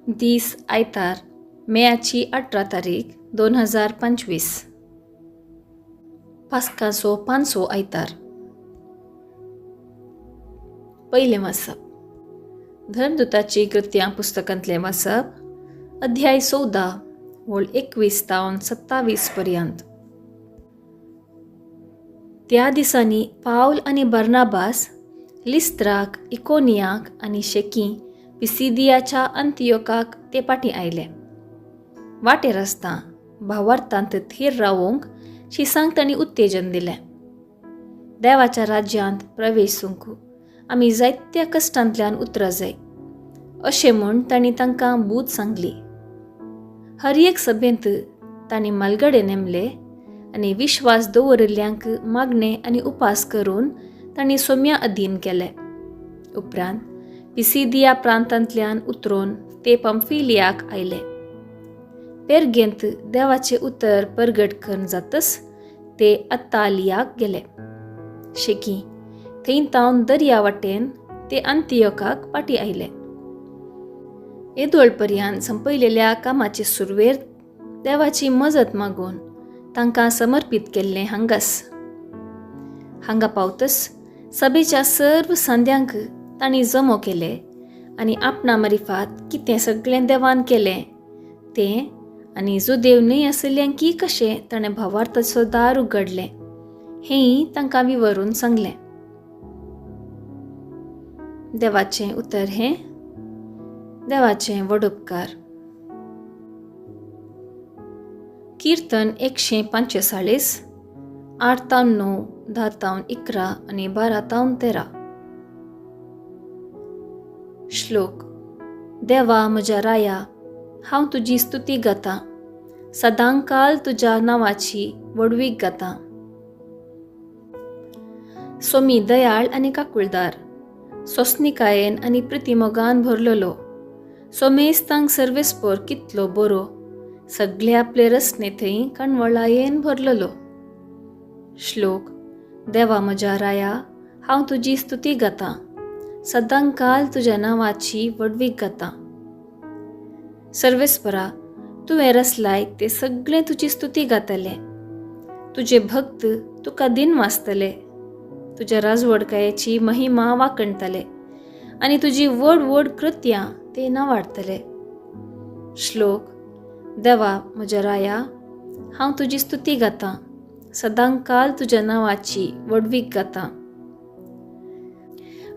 दीस आयतार मेयाची 18 तारीख 2025. पास्काचो पांचवो आयतार. पयलें वाचप धर्मदुताची कृत्यां पुस्तकांतलें वाचप, अध्याय 14 वळ 21 तावन 27 पर्यंत. त्या दिसांनी पावल आनी बर्नाबास लिस्त्राक, इकोनियाक आनी शेकी पिसिदियाच्या अंतियोकाक ते पाटी आयले. वाटेर आसता भावार्थांत थीर रावोंक शिसांक तांणी उत्तेजन दिलें. देवाच्या राज्यांत प्रवेशूंक आमी जायत्या कश्टांतल्यान उतरा जाय अशें म्हूण तांणी तांकां बूद सांगली. हर एक सभेंत तांणी मालगडे नेमले आनी विश्वास दवरिल्ल्यांक मागणें आनी उपास करून तांणी सोम्या अधीन केले. उपरांत पिसिदिया प्रांतांतल्यान उतरून ते पंफिलियाक आयले. पेरगेंत देवाचें उतर परगट करून जातच ते अत्तालियाक गेले. शेकी थंय तावन दर्या वाटेन ते अंतियोकाक पाटी आयले. येदोळ पर्यान संपयलेल्या कामाचे सुरवेर देवाची मजत मागून तांकां समर्पीत केल्लें हांगास. हांगा पावतच सभेच्या सर्व सांद्यांक तांणी जमो केले आनी आपणा मारिफात कितें सगळें देवान केलें तें आनी जुदेव न्हय आशिल्ल्यांकी कशें ताणें भावार्थाचो दार उगडलें हेंय तांकां विवरून सांगलें. देवाचें उतर हें. देवाचें व्हड उपकार. किर्तन 145, 8 तावन 9, 10 तावन 11 आनी 12 तावन 13. श्लोक. देवा म्हज्या राया, हांव तुजी स्तुती गाता, सदांकाल तुज्या नांवाची व्हडवीक गाता. सोमी दयाळ आनी काकुळदार, सोसनिकायेन आनी प्रितिमोगान भरलेलो, सोमेस्तांक सर्वेस्पोर कितलो बरो, सगळे आपले रसने थंय कणवळायेन भरलेलो. श्लोक. देवा म्हज्या राया, हांव तुजी स्तुती गाता, सदांकाल तुज्या नांवाची व्हडवीक गाता. सर्वेस्परा, तुवें रसलाय ते सगळे तुजी स्तुती गातले, तुजे भक्त तुका दिन वाचतले, तुज्या राजवडकायेची महिमा वाकणतले आनी तुजी व्हड व्हड कृत्यां ते नावाडतले. श्लोक. देवा म्हज्या राया, हांव तुजी स्तुती गाता, सदांकाल तुज्या नांवाची व्हडवीक गाता.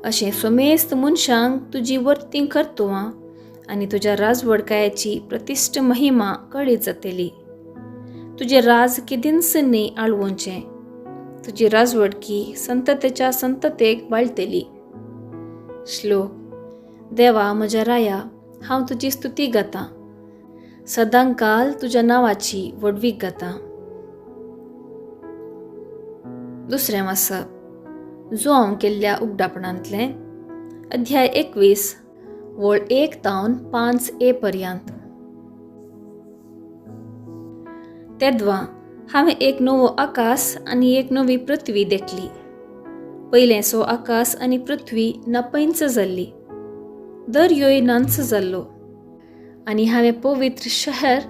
अशें सोमेस्त मनशांक तुजी वर्ती कर्तुवां आनी तुज्या राजवडकायाची प्रतिश्ठ महिमा कळीत जातली. तुजें राज केदींच न्हय आळवोचें, तुजी राजवडकी संततेच्या संततेक वाळटली. श्लोक. देवा म्हज्या राया, हांव तुजी स्तुती गाता, सदांकाल तुज्या नांवाची व्हडवीक गाता. दुसरें वाचप जुआंव केल्ल्या उगडापणांतलें, अध्याय 21 वळ 1 तावन 5 ए पर्यंत. तेद्वा हांवें एक नवो आकाश आनी एक नवी पृथ्वी देखली. पयलेंसो आकाश आनी पृथ्वी नपैंच जाल्ली, दर्योय नांच जाल्लो. आनी हांवें पवित्र शहर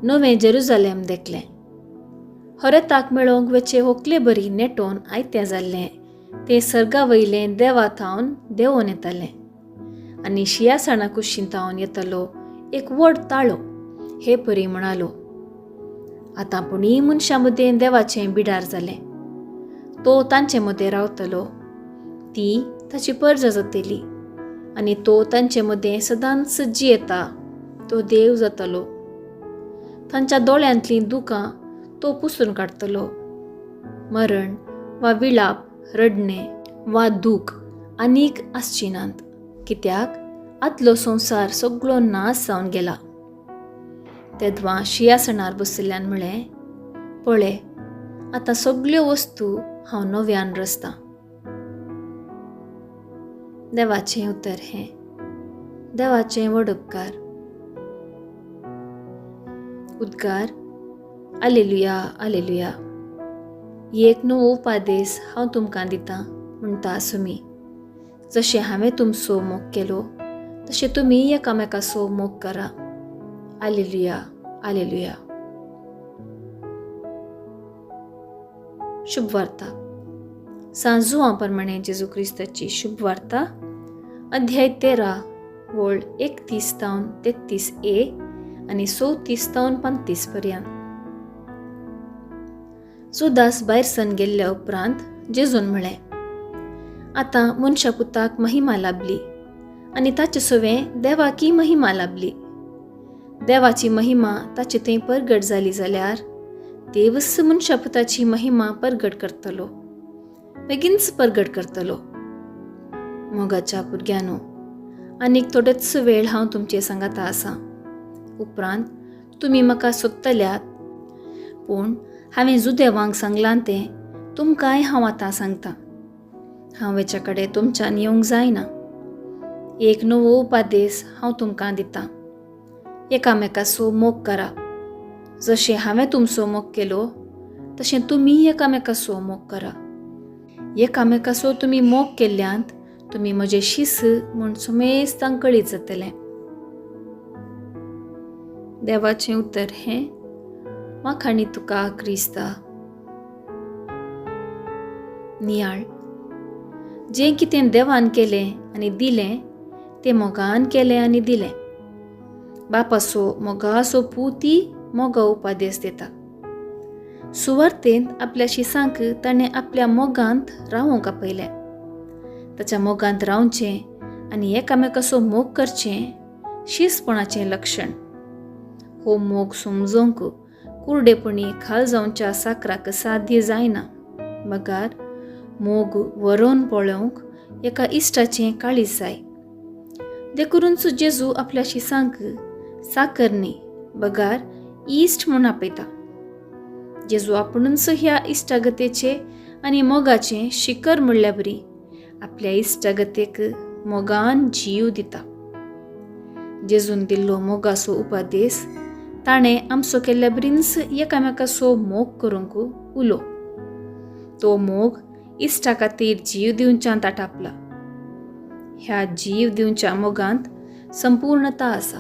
नवें जेरुजालेम देखलें. हरताक मेळोवंक वेचे होकले बरी नेटोवन आयतें जाल्लें तें सर्गा वयलें देवा थावन देंवोन येतालें आनी शियासणा कुशीन थावन येतालो एक व्हड ताळो हे परी म्हणालो, आतां पुणीय मनशां मदें देवाचें बिडार जालें, तो तांचे मदें रावतलो, ती ताची परजा जातली आनी तो तांचे मदें सदांच जियेता, तो देव जातलो. तांच्या दोळ्यांतलीं दुकां तो पुसून काडटलो. मरण वा विळाप, रडणें वा दूख आनीक आसची नात, कित्याक आदलो संवसार सगळो नाश जावन गेला. तेद्वां शियासणार बशिल्ल्यान म्हळें, पळय आतां सगल्यो वस्तू हांव नव्यान रचतां. देवाचें उतर हें. देवाचें व्हड उपकार. उद्गार. आलेलुया, आलेलुया. एक नवो उपादेस हांव तुमकां दितां म्हणटा सुमी, जशें हांवें तुमचो मोग केलो तशें तुमी एकामेकाचो मोग करा. आलेलुया, आलेलुया. शुभवार्ता सांजुआ प्रमाणे जेजू क्रिस्ताची शुभवार्ता, अध्याय 13, वळ 31 तावन 33 ए आनी 34 तावन 35 पर्यंत. जुदास भायर सन गेल्ल्या उपरांत जेजून म्हळें, आतां मनशा पुताक महिमा लाभली आनी ताचे सवें देवाकी महिमा लाभली. देवाची महिमा ताचे थंय परगट जाली जाल्यार देवच मनशा पुताची महिमा परगट करतलो, बेगीनच परगट करतलो. मोगाच्या भुरग्यांनो, आनीक थोडोच वेळ हांव तुमचे सांगाता आसा. उपरांत तुमी म्हाका सोदतल्यात, पूण हांवें जुदेवांक सांगलां तें तुमकांय हांव आतां सांगतां. हांव हेच्या कडेन तुमच्यान येवंक जायना. एक नवो उपादेस हांव तुमकां दितां, एकामेकाचो मोग करा. जशें हांवें तुमचो मोग केलो तशें तुमी एकामेकाचो मोग करा. एकामेकाचो तुमी मोग केल्ल्यांत तुमी म्हजे शिस म्हूण समेस्तांक कळीत जातलें. देवाचें उतर हें. वाखाणी तुका क्रिस्ता. नियाळ. जें कितें देवान केलें आनी दिलें तें मोगान केलें आनी दिलें. बापाचो मोगाचो पुती मोगा उपादेस दिता. सुवार्थेंत आपल्या शिसांक ताणें आपल्या मोगांत रावोंक आपयलें. ताच्या मोगांत रावचें आनी एकामेकाचो मोग करचें शिसपणाचें लक्षण. हो मोग समजोवंक कुरडेपणी खाल जावच्या साकराक साध्य जायना, मगार मोग वरोवन पळोवंक एका इश्टाचें काळीज जाय. देखूनच जेजू आपल्या शिसांक साकर न्ही बगार इश्ट म्हूण आपयता. जेजू आपुणूच ह्या इश्टागतेचे आनी मोगाचें शिखर म्हणल्यार बरी आपल्या इश्टागतेक मोगान जीव दिता. जेजून दिल्लो मोगाचो उपादेस ताणें आमचो केल्ल्या बरींच एकामेकाचो मोग करूंक उलो. तो मोग इश्टा खातीर जीव दिवच्यान आटापला. ह्या जीव दिवच्या मोगांत संपूर्णता आसा.